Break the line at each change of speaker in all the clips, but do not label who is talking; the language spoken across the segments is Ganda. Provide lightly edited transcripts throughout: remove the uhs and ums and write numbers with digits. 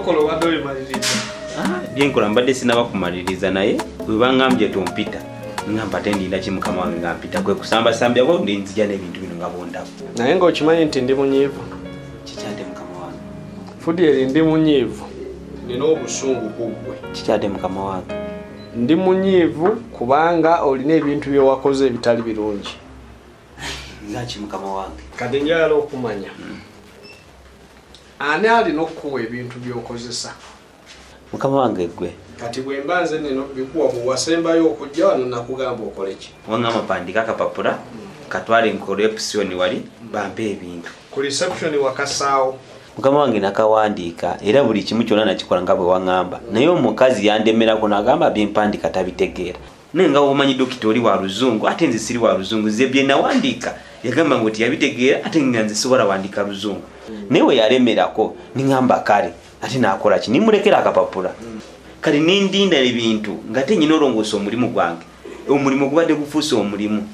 Byokola obadde obimaliriza?
Byenkola mbadde sinaba kumaliriza, naye bwe bangambye tompita, ngamba ate ndinda ki mukama wange nga mpita, kwe kusambasambyako nzija n'ebintu bino nga bondaba.
Naye ng'okimanyi nti ndi munyiivu.
Kikyadde mukama wange.
Fudyeri, ndi munyiivu, nina obusungu ku ggwe.
Kikyadde mukama wange.
Ndi munyiivu kubanga olina ebintu bye wakoze ebitali birungi.
Ngaki mukama wange?
Kati njagala okumanya ani alina okukuwa ebintu by'okozesa?
Mukama wange ggwe.
Kati bwe mba nze nina okubikuwa, bwe wasembayo okujja wano nakugamba okole ki?
Wangamba pandika akapapula katwale nkole reception wali bampe ebintu.
Ku reception wakasaawo?
Mukama wange nakawandiika era buli kimu kyonna nakikola nga bwe waŋŋamba, naye omukazi yandemerako n'agamba byempandika tabitegeera. Naye nga omanyi dokita oli wa luzungu, ate nze siri wa luzungu, nze bye nawandiika yagamba ngu tiyabitegeera, ate nga nze sobola wandiika luzungu. Naye we yalemerako niŋŋamba kale, ate naakola ki? Nimulekera akapapula. Kale nindinda ebintu nga te nyina olongoosa omulimu gwange, omulimu gubadde gufuuse omulimu.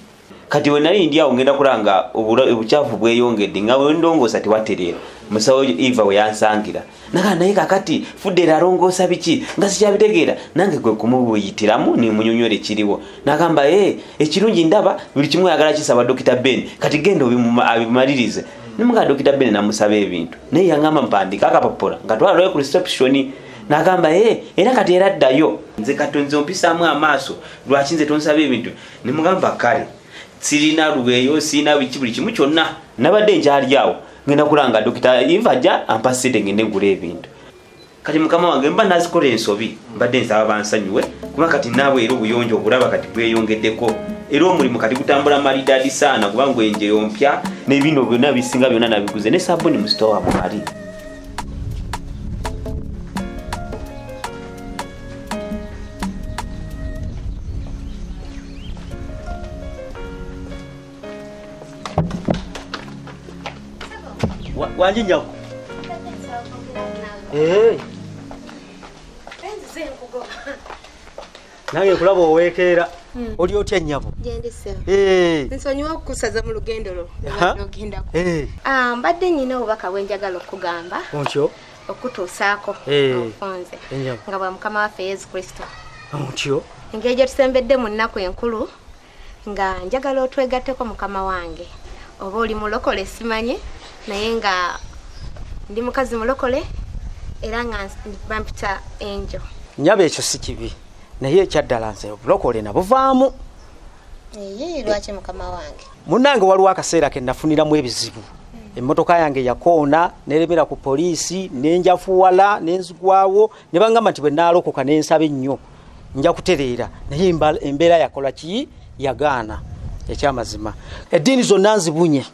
Kati we nali ndi awo ngenda kulanga obukyafu bweyongedde, nga we ndongoosa tewatereera. Musawo Eva we yansangira naga, naye kakati Fudyeri alongoosa biki nga sikyabitegeera, nange gwe kumubuyitiramu nemunyonyola ekiriwo. Nagamba ekirungi ndaba buli kimu ayagala kisaba Dokita Ben, kati genda abimalirize. Nimuga Dokita Ben namusaba ebintu, naye yangamba mpandika akapapula nga twalayo ku reception. Nagamba era kati era ddayo, nze kati nze ompisaamu amaaso, lwaki nze tonsaba ebintu? Nemugamba kale sirina lubeeyo, sirina biki, buli kimu kyonna nabadde nkyali awo ngenda kulanga Dokita Eva ajja ampa ssente ngende ngula ebintu. Kati mukama wange mba nazikola ensobi, mbadde nsaba bansonyiwe, kuba kati naawe era obuyonjo obulaba kati bweyongeddeko, era omulimu kati gutambula malidaadi saana, kubanga enjeyo mpya n'ebintu byonna bisinga byonna nabiguze, ne sabuni mu sitowa mwali.
Wanji nyako. Nange kulaba owekeera. Oli otya nnyabo?
Gyendi ssebo. Nsonyiwa okukusaza mu lugendo lwo ogendako. Mbadde nnyina obubaka bwe njagala okugamba.
Ontyo?
Okutuusaako obufunze. Nga bwa Mukama waffe Yesu Kristo.
Ontyo?
Engeri gye tusembedde mu nnaku enkulu nga njagala otwegatteko mukama wange. Oba oli mulokole simanyi, naye nga ndi mukazi mulokole era nga bampita Angel.
Nnyabo ekyo si kibi, naye ekyaddala nze obulokole nabuvaamu.
Lwaki mukama wange?
Munnange waliwo akaseera ke nafuniramu ebizibu. Emmotoka yange yakoona neremera ku poliisi, nenjafuwala, nenzigwawo, ne bangamba nti bwe naalokoka nensaba ennyo nja kutereera, naye embeera yakola ki? Yagaana. Ekyamazima eddiini zonna nzibunye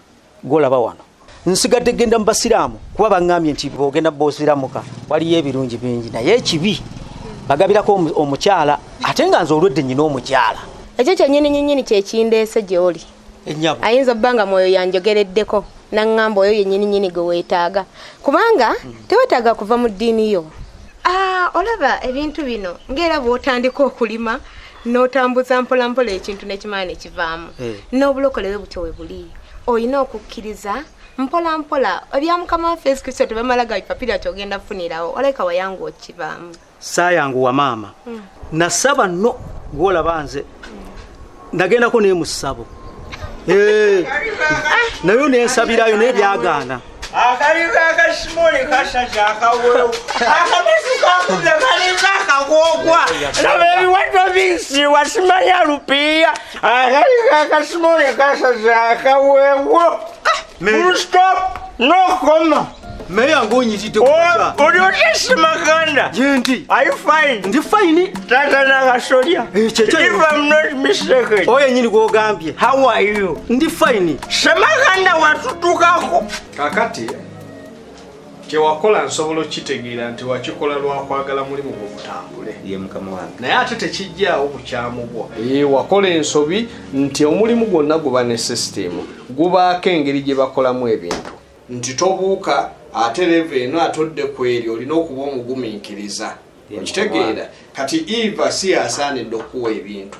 gw'olaba wano. Nsigadde genda mu basiraamu kuba baŋŋambye nti bw'ogenda bosiramuka waliyo ebirungi bingi, naye ekibi bagabirako omukyala, ate nga nze olwedde nnyina omukyala.
Ekyo kyennyini nnyini kye kindeese gy'oli. Ayinza obba nga mwoyo yanjogereddeko naŋŋamba oyo yennyini nnyini gwe weetaaga, kubanga teweetaaga kuva mu ddiini yo. Olaba ebintu bino ng'era bw'otandika okulima n'otambuza mpola mpola ekintu n'ekimala ne kivaamu. N'obulokole bwe butyo we buli. Olina okukkiriza mpola mpola ebya Mukama waffe Yesu Kristo tebamala gabipapira ky'ogenda kufunirawo, oleka wayangu okivaamu.
Saayanguwa maama. Nasaba nno gw'olaba nze nagendako naye mu ssabo. Nayo nensabirayo naye byagaana.
Akaliga akasimuli kasaza akaweewo, akamasu kakuze kalinga akagwogwa, laba ebiwato binsiiwa simanya lupiiya. Akaliga akasimuli kasaza akaweewo. Full stop, no comma.
Meya ng'onyiridde kuja.
Oli otya Ssemaganda?
Gyendi.
Are you fine?
Ndi fine.
Tata Nakasolya.
If
I'm not mistaken.
Oyo yennyini gw'ogambye.
How are you?
Ndi fine.
Ssemaganda watutukako.
Kakati kyewakola nsobola okukitegeera nti wakikola lwakwagala mulimu gwo gutambule.
Ye mukama wange.
Naye ate tekijjaawo bukyamu bwo. Wakola ensobi nti omulimu gwonna guba ne sisitimu, gubaako engeri gye bakolamu ebintu. Nti tobuuka ate leve eno atodde ku eri, olina okuba omugumiikiriza. Okitegeera? Kati Eva si asaanidde okuwa ebintu.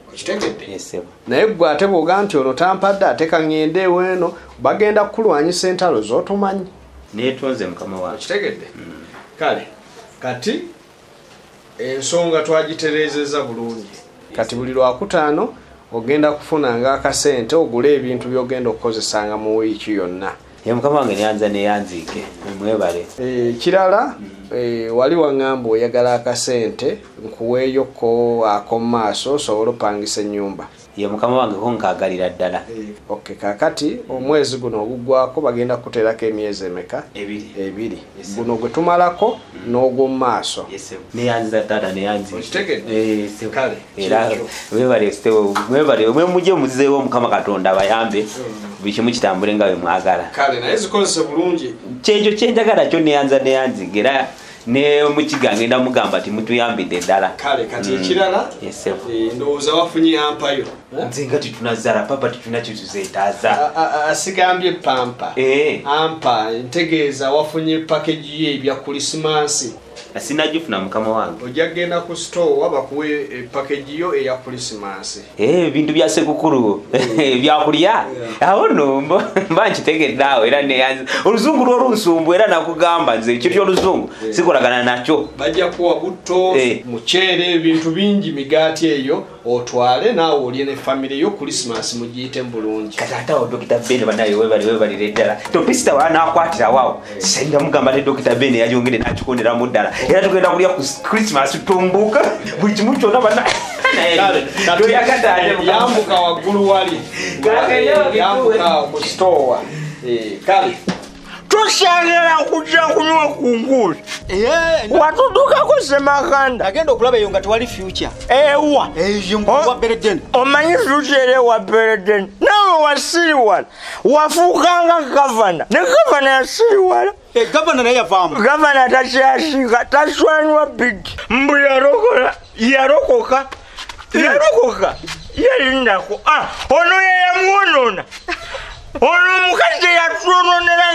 Okitegedde? Naye ggwe ate bw'oga nti ono tampadde ate ka ŋŋende ew'eno, bagenda kukulwanyisa entalo z'otomanyi.
Neetonze mukama wange.
Okitegedde? Kale Kati ensonga twagitereezezza bulungi. Kati buli lwakutaano ogenda kufunanga akasente ogule ebintu by'ogenda okukozesanga mu wiiki yonna.
Ye mukama wange neyanza neyanziike mwebale.
Kirala wali waŋŋamba oyagala akasente nkuweeyoko ak'omu maaso osobole opangisa ennyumba.
Ye mukama wange ko nkaagalira ddala.
Okay, kaakati omwezi guno oguggwako bagenda kukuteerako emyezi emeka? Ebiri. Guno gwe tumalako n'ogw'omu maaso.
Neyanziza taata neyanziike.
Okitegedde? Kale.
Era mwebale mwebale mwe mujje muzizeewo Mukama Katonda abayambe buli kimu kitambule nga bwe mwagala.
Kale naye zikozese bulungi.
Kyekyo kye njagala kyo neyanza neyanziike era ne mukiga ngenda mugamba ti mutuyambidde ddala.
Kale kati ekirala ndowooza wafunye ampayo.
Nze nga tetunazaala papa tetulina kye tuzeetaaza.
Asigambye pampa. Ampa ntegeeza wafunye package ye ebya Krisimansi.
Sinagifuna mukama wange.
Ojja kugenda ku store bakuwe package yo eya Krisimansi.
Ebintu bya Ssekukulu ebyakulya. Awo nno mba nkitegedde awo era neyanza. Oluzungu lwo lunsumbu era nakugamba nze ekyo ky'oluzungu sikolagana nakyo.
Bajja kuwa butto, muceere, ebintu bingi, migaati eyo otwale naawe olye ne famire yo Krisimansi mugiyitemu bulungi.
Kati ate awo Dr. Ben banaye weebalire ddala. Topisita wanaakwatirawo awo. Ssenga mugamba ne Dr. Ben yayongere n'akikonderamu ddala. Era tugenda kulya ku Christmas tumbuka buli kimu kyonna bana.
Yambuka waggulu wali. Yambuka ku store. Kale.
Tusyagala kujja kunywa ku nguuli. Watudukako Ssemakanda.
Agenda okulaba eyo nga tewali future.
Ewa.
Wa Beredeni.
Omanyi future era ewa Beredeni. Naawe wasiriwala. Wafuukanga gavana. Ne gavana yasiriwala.
Gavana naye yavaamu.
Gavana takyasiika taswanywa bigi. Mbu yalokola yalokoka. Yalokoka. Yalindako. Ono ye yamwonoona. Ono omukazi yatwononera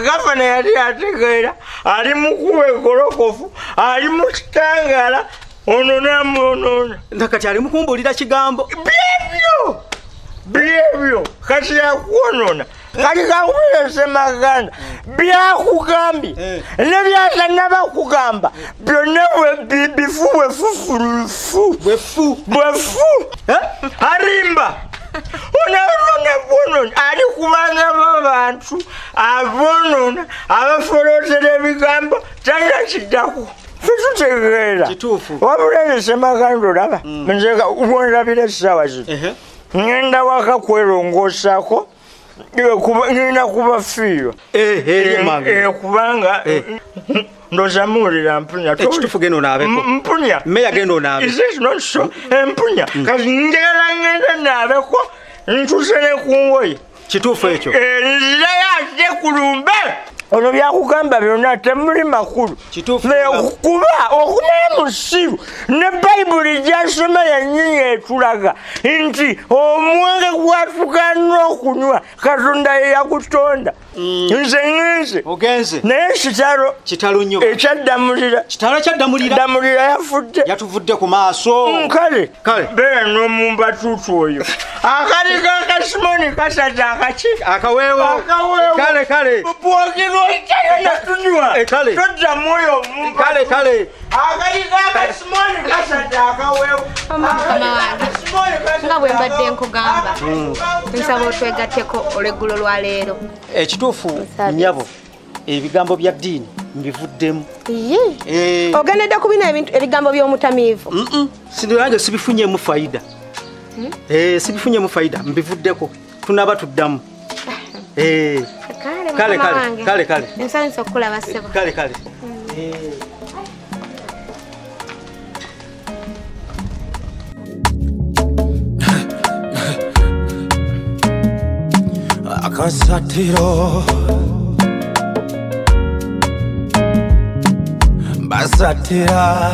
gavana yali ategeera ali mu kuba egolokofu ali mu kitangaala ono n'amwonoona.
Kati ali mu kumbuulira kigambo.
Byebyo byebyo kati yakwonoona. Kati kakubira Ssemaganda byakugambye ne byatannaba kugamba byonna bifu bwefufu
bwefu
bwefu alimba. Ono ali kubanga b'abantu abonoona abafolotera ebigambo talina kiddako. Ffe tutegeera. Wabula nze Ssemaganda olaba nze wondabira essaawa zino ngenda waka kwerongoosaako ngenda kubafiirwa kubanga ndoza muwulira mpunya.
Ekituufu genda onaabeko.
Mpunya.
Meya genda onaabe.
Is it not so? Mpunya. Kati njagala ngende naabeko ntuse ne ku ngoye.
Kituufu ekyo.
Nzirayo ate ku lumbe. Ono byakugamba byonna temuli makulu.
Kituufu.
Kuba okumala musiru ne Bayibuli gy'asoma yennyini etulaga nti omwenge gwatugaana okunywa Katonda ye yagutonda. Nze ngenze.
Ogenze.
Naye kitalo.
Kitalo nnyo.
Ekyaddamulira.
Kitalo ekyaddamulira.
Ddamulira yafudde.
Yatuvudde ku maaso.
Kale.
Kale.
Beera n'omumbatuutu oyo. Akali ka Kasimoni kasaza akaki.
Akaweewo.
Akaweewo.
Kale kale.
Bwogirwa tunywa.
Kale.
Toddamu oyo omumba.
Kale kale.
Akali ka Kasimoni kasaza akaweewo.
Mukama wange nga bwe mbadde nkugamba nsaba otwegatteko olweggulo lwa leero.
Ekituufu nnyabo ebigambo bya ddiini mbivuddemu.
Ogendedde ku bino ebintu ebigambo by'omutamiivu.
Sinange sibifunyemu fayida. Sibifunyemu fayida mbivuddeko tunaba tuddamu. Kale kale kale kale.
Nsanyuse okukulaba ssebo.
Kale kale.
Akasatiro basatira.